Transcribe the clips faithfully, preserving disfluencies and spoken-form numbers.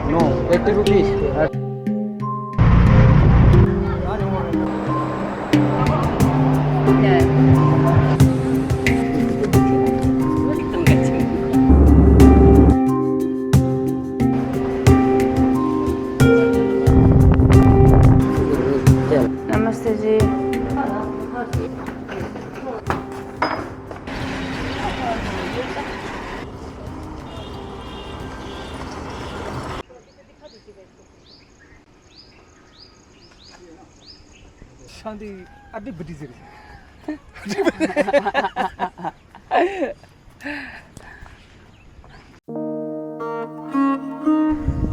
No, eighty rupees. नमस्ते जी। शांति अभी बड़ी जरूरी।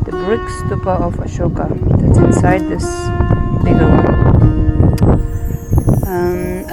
The brick stupa of Ashoka, that's inside this bigger one. Um,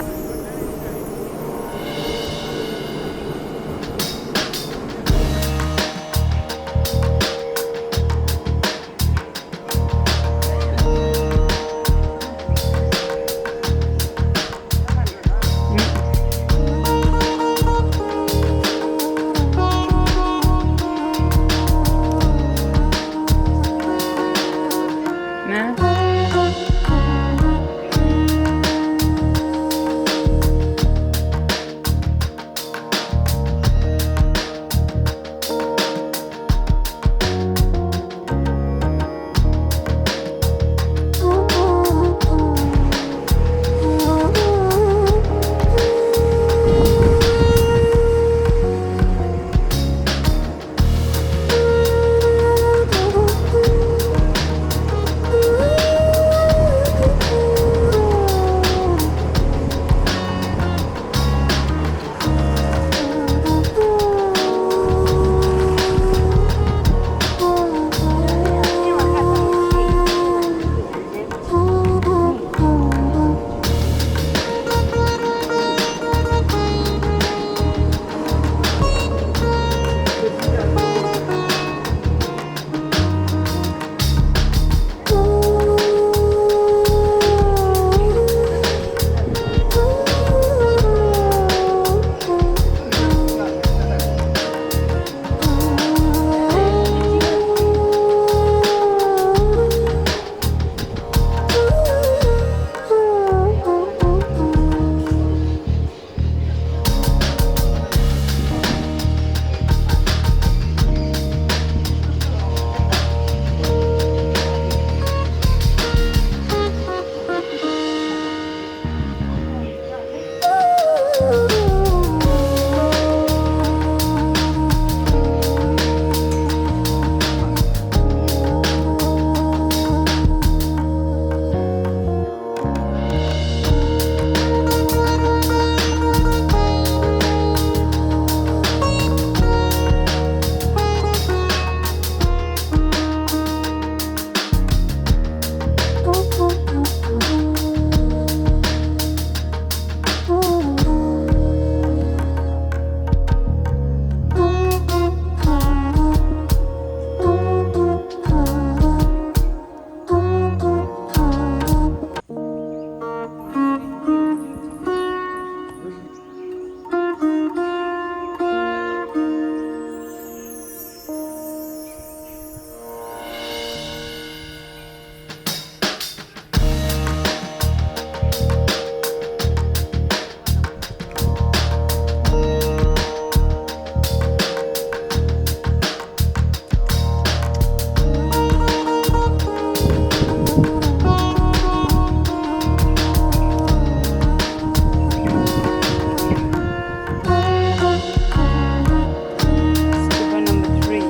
Number three.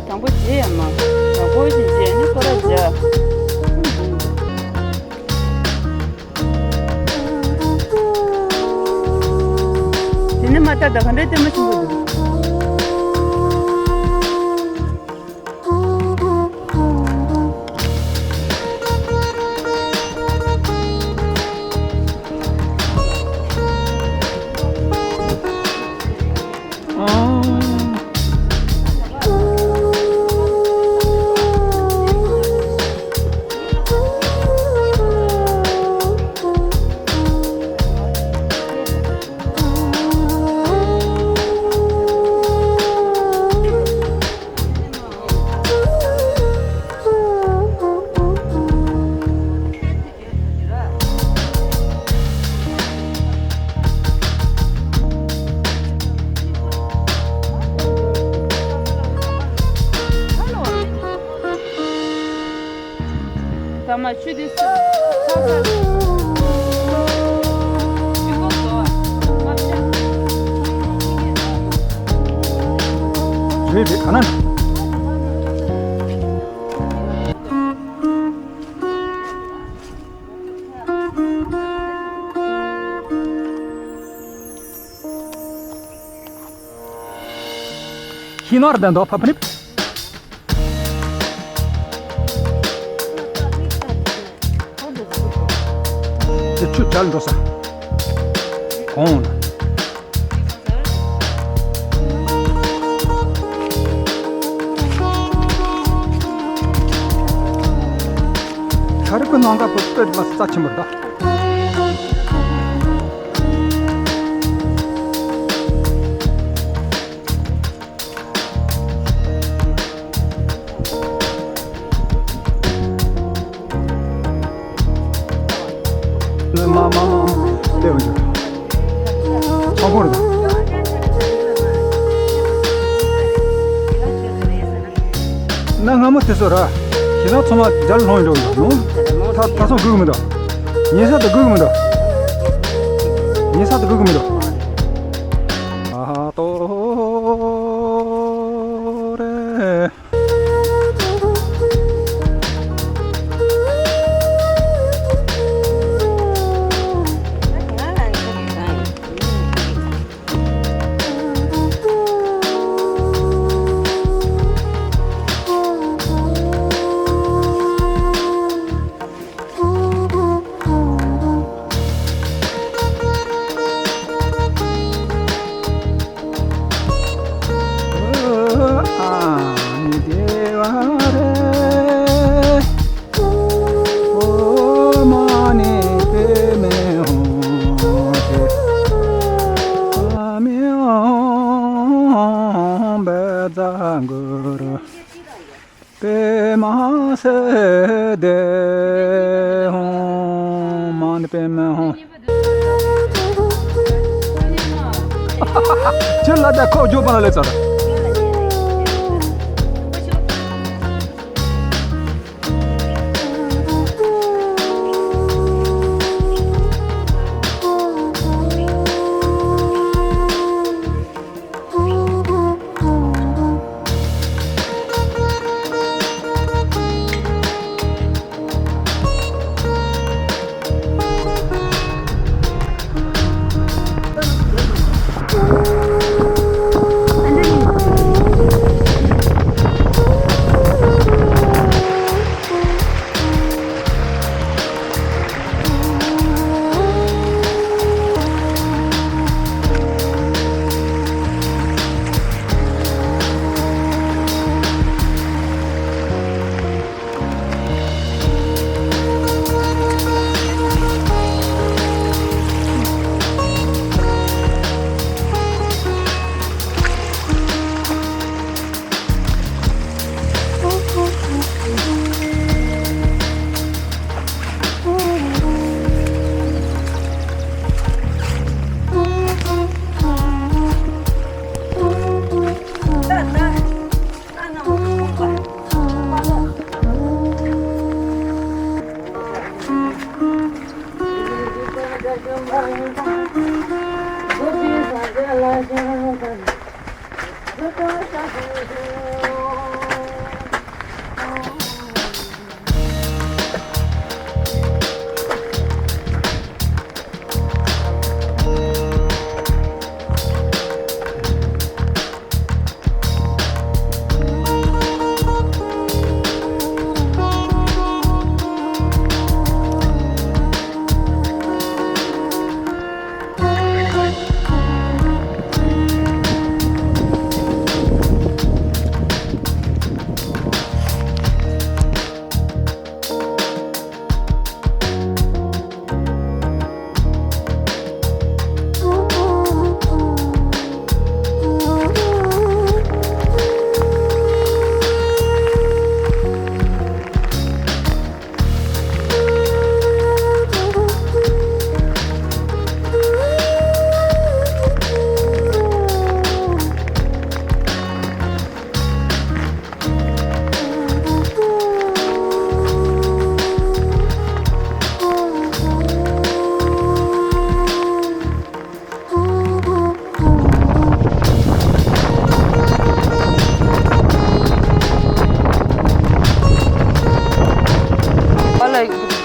དང་པོ་རྗེས་ཡ་མ། དང་པོ་ཞིག་རྗེས་ནི་སྐོར་ར་རྗེས། དེ་ནི་མ་ལྟ་ད་ག་འདྲའི་ལྟད་མོ་ཆེན་པོ་འདུག་མ་ཆུ་དེ་སུ་ཚ་ཚ་ཆུ་མོ་དོ་མ་བྱ། རེད་རེད། ག་ན། ཤི་ནར་དན་དོ་ཕ་ཕ་ནི། དེ་ཆུ་བྱལ་འགྲོ་ས། གོང་ན། ཤ་རི་པི་ནང་ག་པོ་སྟོད་མ་རྩ་ཆེན་པོ་རེད། མ་མ་མ་ལེ་བ་ཆོག་ཆོག་པོ་རེད། ན་སྔ་མོ་དེ་ཚོ་ར། ཁྱེད་རང་ཚང་མ་མཇལ་ལྷོང་འགྲོ་གི་འདུག་ནོ། ད་ད་སོང་སྒུག་མི་འདུག་ཉེ་ས་དུ་སྒུག་མི་འདུག་ཉེ་ས་དུ་སྒུག་མི་འདུག་ཨ་ཧ་ཏོ་རེ། པདྨ་སིདྡྷི་ཧཱུྃ། མ་ཎི་པདྨེ་ཧཱུྃ། ཁྱེད་ལ་ད་ཁོག་རྒྱུག་པ་ལ་ལས་ཚར།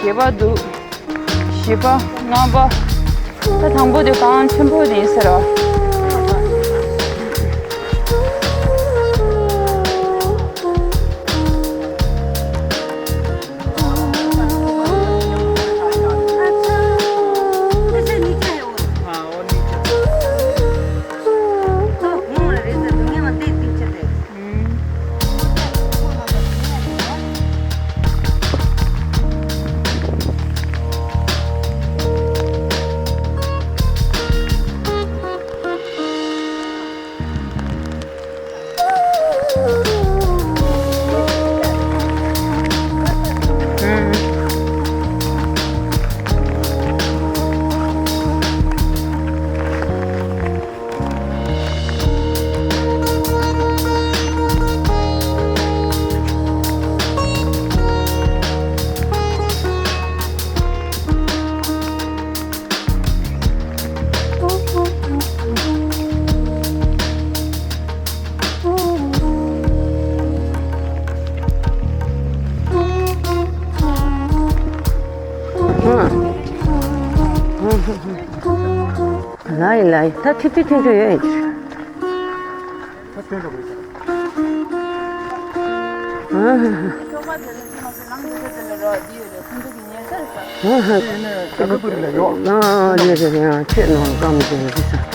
བརྒྱད་པ་འདུག་བཞི་པ། ལྔ་པ། ད་དང་པོ་དེ་གངས་ཆེན་པོ་དེ་ཡིན་ཟེར་བ། ལའི་ལའི་ད་ཐིག་ཐིག་ཐིག་ཐིག་ཡོད། ཨ་རེད་རེད་རེད། ཁྱོད་ནང་སྒམ་དེ་རེད་ས།